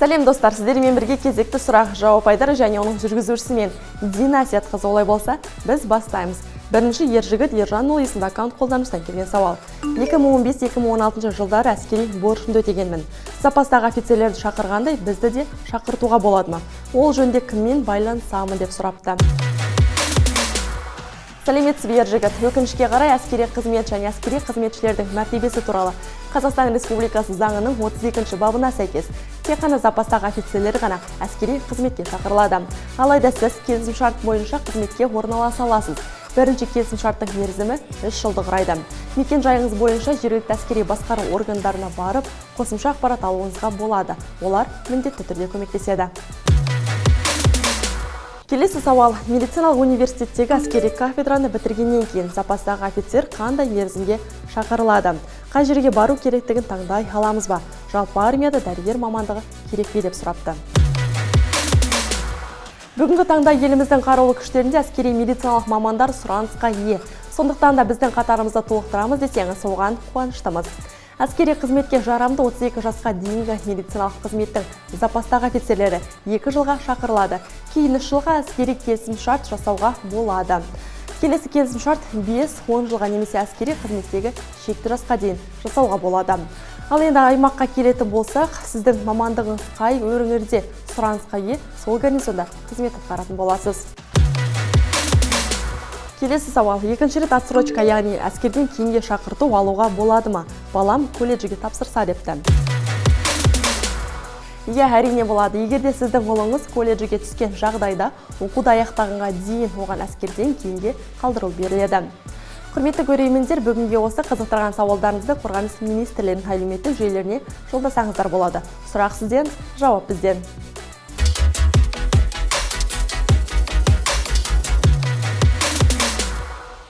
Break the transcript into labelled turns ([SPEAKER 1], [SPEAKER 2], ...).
[SPEAKER 1] Сәлем, достар! Сіздермен бірге кезекті сұрақ жауап айдары және оның жүргізушісі мен, Дина Әсетқызы. Олай болса, біз бастаймыз. Бірінші Ержігіт Ержанұлы есімді аккаунт қолданушыдан келген сауал: 2015-2016 жылдары әскери борышымды өтегенмін. Запастағы офицерлерді шақырғандай, бізді де шақыртуға болады ма? Ол жөнінде кіммен байланысамын деп сұрапты. Сәлеметсіз бе, Ержігіт! Өкінішке қарай, әскери қызмет және әскери қызметшілердің мәртебесі туралы Қазақстан Республикасы заңының 32 бабына сәйкес, тек қана запастағы офицерлер ғана әскери қызметке шақырылады. Алайда сіз келісімшарт бойынша қызметке орналаса аласыз. Бірінші келісімшарттың мерзімі 3 жылды құрайды. Мекен жайыңыз бойынша жергілікті әскери басқару органдарына барып, қосымша ақпарат алуыңызға болады. Олар міндетті түрде көмектеседі. Келесі сауал: медициналық университеттегі әскери кафедраны бітіргеннен кейін запастағы офицер қандай мерзімге шақырылады? Қай жерге бару керектігін таңдай аламыз ба? Жалпы, армияда дәрігер мамандығы керек пе деп сұрапты. Бүгінгі таңда еліміздің қарулы күштерінде әскери медициналық мамандар сұранысқа ие. Сондықтан да біздің қатарымызды толықтырамыз десеңіз, оған қуаныштымыз. Әскери қызметке жарамды 32 жасқа дейінгі медициналық қызметтің запастағы офицерлері 2 жылға шақырылады. Кейін 3 жылға әскери келісімшарт жасауға болады. Келесі келісімшарт 5-10 жылға немесе әскери қызметтегі шекті жасқа дейін жасауға болады. Ал енді аймаққа келетін болсақ, сіздің мамандығыңыз қай өңірде сұранысқа ие, сол гарнизонда қызмет атқаратын боласыз. Келесі сауал: екінші рет отсрочка, яғни әскерден кейінге шақырту алуға болады ма, балам колледжге тапсырса депті. Иә, әрине, болады. Егер де сіздің ұлыңыз колледжге түскен жағдайда, оқуды аяқтағанға дейін оған әскерден кейінге қалдыру беріледі. Құрметті көрермендер, бүгінге осы. Қызықтырған сауалдарыңызды Қорғаныс министрлігінің әлеуметтік желілеріне жолдасаңыздар болады. Сұрақ сізден, жауап бізден.